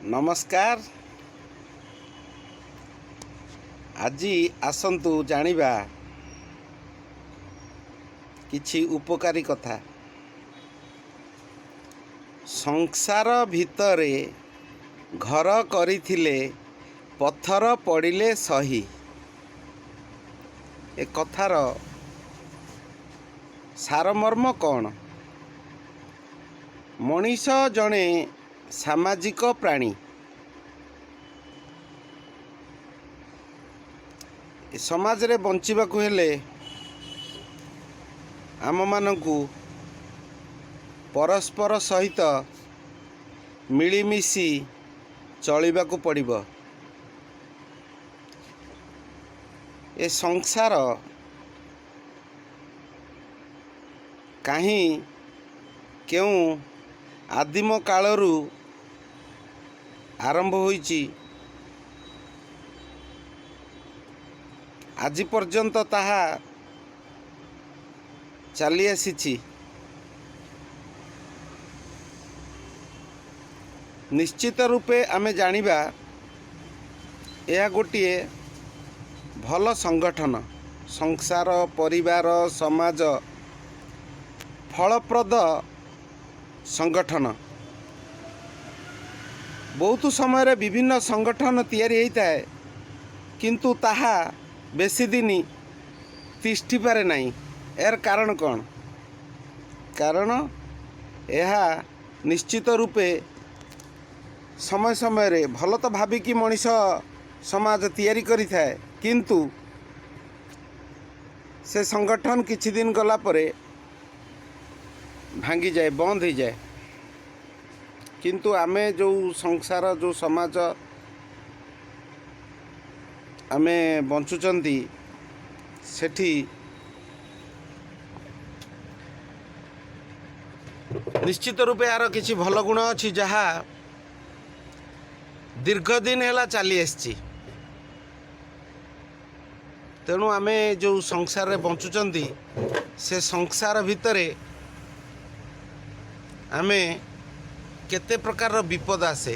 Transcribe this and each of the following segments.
ନମସ୍କାର। ଆଜି ଆସନ୍ତୁ ଜାଣିବା କିଛି ଉପକାରୀ କଥା। ସଂସାର ଭିତରେ ଘର କରିଥିଲେ ପଥର ପଡ଼ିଲେ ସହି। ଏ କଥାର ସାରମର୍ମ କ'ଣ? ମଣିଷ ଜଣେ ସାମାଜିକ ପ୍ରାଣୀ। ଏ ସମାଜରେ ବଞ୍ଚିବାକୁ ହେଲେ ଆମମାନଙ୍କୁ ପରସ୍ପର ସହିତ ମିଳିମିଶି ଚଳିବାକୁ ପଡ଼ିବ। ଏ ସଂସାର କାହିଁ କେଉଁ ଆଦିମ କାଳରୁ ଆରମ୍ଭ ହୋଇଛି, ଆଜି ପର୍ଯ୍ୟନ୍ତ ତାହା ଚାଲିଆସିଛି। ନିଶ୍ଚିତ ରୂପେ ଆମେ ଜାଣିବା, ଏହା ଗୋଟିଏ ଭଲ ସଂଗଠନ। ସଂସାର, ପରିବାର, ସମାଜ ଫଳପ୍ରଦ ସଂଗଠନ। ବହୁତ ସମୟରେ ବିଭିନ୍ନ ସଂଗଠନ ତିଆରି ହେଇଥାଏ, କିନ୍ତୁ ତାହା ବେଶୀ ଦିନ ତିଷ୍ଠିପାରେ ନାହିଁ। ଏହାର କାରଣ କ'ଣ? କାରଣ ଏହା ନିଶ୍ଚିତ ରୂପେ ସମୟ ସମୟରେ ଭଲ ତ ଭାବିକି ମଣିଷ ସମାଜ ତିଆରି କରିଥାଏ, କିନ୍ତୁ ସେ ସଂଗଠନ କିଛି ଦିନ ଗଲା ପରେ ଭାଙ୍ଗିଯାଏ, ବନ୍ଦ ହେଇଯାଏ। କିନ୍ତୁ ଆମେ ଯେଉଁ ସଂସାର, ଯେଉଁ ସମାଜ ଆମେ ବଞ୍ଚୁଛନ୍ତି, ସେଠି ନିଶ୍ଚିତ ରୂପେ ଏହାର କିଛି ଭଲ ଗୁଣ ଅଛି, ଯାହା ଦୀର୍ଘ ଦିନ ହେଲା ଚାଲି ଆସିଛି। ତେଣୁ ଆମେ ଯେଉଁ ସଂସାରରେ ବଞ୍ଚୁଛନ୍ତି, ସେ ସଂସାର ଭିତରେ ଆମେ କେତେ ପ୍ରକାରର ବିପଦ ଆସେ,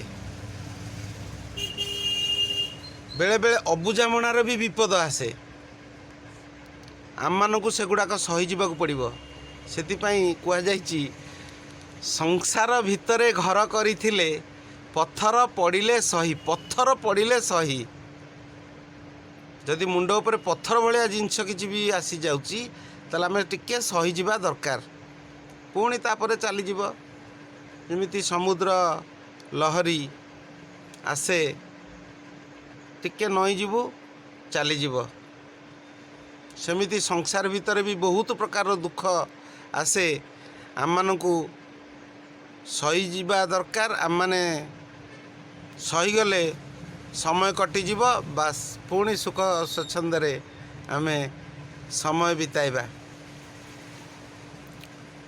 ବେଳେବେଳେ ଅବୁଝାମଣାର ବି ବିପଦ ଆସେ, ଆମମାନଙ୍କୁ ସେଗୁଡ଼ାକ ସହିଯିବାକୁ ପଡ଼ିବ। ସେଥିପାଇଁ କୁହାଯାଇଛି, ସଂସାର ଭିତରେ ଘର କରିଥିଲେ ପଥର ପଡ଼ିଲେ ସହି। ପଥର ପଡ଼ିଲେ ସହି। ଯଦି ମୁଣ୍ଡ ଉପରେ ପଥର ଭଳିଆ ଜିନିଷ କିଛି ବି ଆସିଯାଉଛି, ତାହେଲେ ଆମେ ଟିକେ ସହିଯିବା ଦରକାର। ପୁଣି ତାପରେ ଚାଲିଯିବ। ଯେମିତି ସମୁଦ୍ର ଲହରୀ ଆସେ, ଟିକେ ନଇଁଯିବୁ, ଚାଲିଯିବ। ସେମିତି ସଂସାର ଭିତରେ ବି ବହୁତ ପ୍ରକାରର ଦୁଃଖ ଆସେ, ଆମମାନଙ୍କୁ ସହିଯିବା ଦରକାର। ଆମମାନେ ସହିଗଲେ ସମୟ କଟିଯିବ, ବାସ୍, ପୁଣି ସୁଖ ସ୍ୱଚ୍ଛନ୍ଦରେ ଆମେ ସମୟ ବିତାଇବା।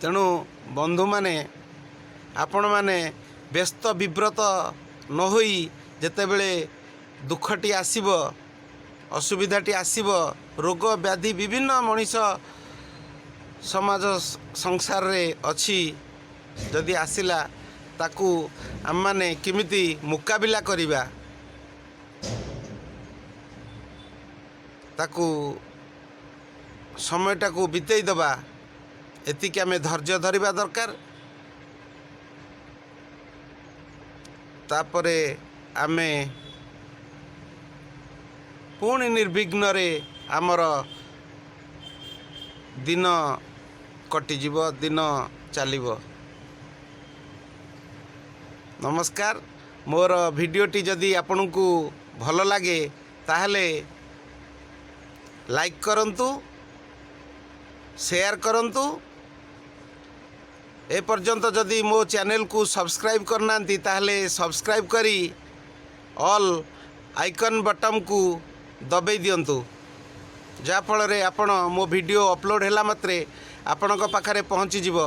ତେଣୁ ବନ୍ଧୁମାନେ, ଆପଣମାନେ ବ୍ୟସ୍ତ ବିବ୍ରତ ନ ହୋଇ ଯେତେବେଳେ ଦୁଃଖଟି ଆସିବ, ଅସୁବିଧାଟି ଆସିବ, ରୋଗ ବ୍ୟାଧି ବିଭିନ୍ନ ମଣିଷ ସମାଜ ସଂସାରରେ ଅଛି, ଯଦି ଆସିଲା, ତାକୁ ଆମମାନେ କେମିତି ମୁକାବିଲା କରିବା, ତାକୁ ସମୟଟାକୁ ବିତେଇ ଦେବା, ଏତିକି ଆମେ ଧୈର୍ଯ୍ୟ ଧରିବା ଦରକାର। ତାପରେ ଆମେ ପୁଣି ନିର୍ବିଘ୍ନରେ ଆମର ଦିନ କଟିଯିବ, ଦିନ ଚାଲିବ। ନମସ୍କାର। ମୋର ଭିଡ଼ିଓଟି ଯଦି ଆପଣଙ୍କୁ ଭଲ ଲାଗେ, ତାହେଲେ ଲାଇକ୍ କରନ୍ତୁ, ସେୟାର କରନ୍ତୁ। ଏପର୍ଯ୍ୟନ୍ତ ଯଦି ମୋ ଚ୍ୟାନେଲକୁ ସବସ୍କ୍ରାଇବ୍ କରିନାହାନ୍ତି, ତାହେଲେ ସବସ୍କ୍ରାଇବ୍ କରି ଅଲ୍ ଆଇକନ୍ ବଟନ୍କୁ ଦବାଇ ଦିଅନ୍ତୁ, ଯାହାଫଳରେ ଆପଣ ମୋ ଭିଡ଼ିଓ ଅପଲୋଡ଼ ହେଲା ମାତ୍ରେ ଆପଣଙ୍କ ପାଖରେ ପହଞ୍ଚିଯିବ।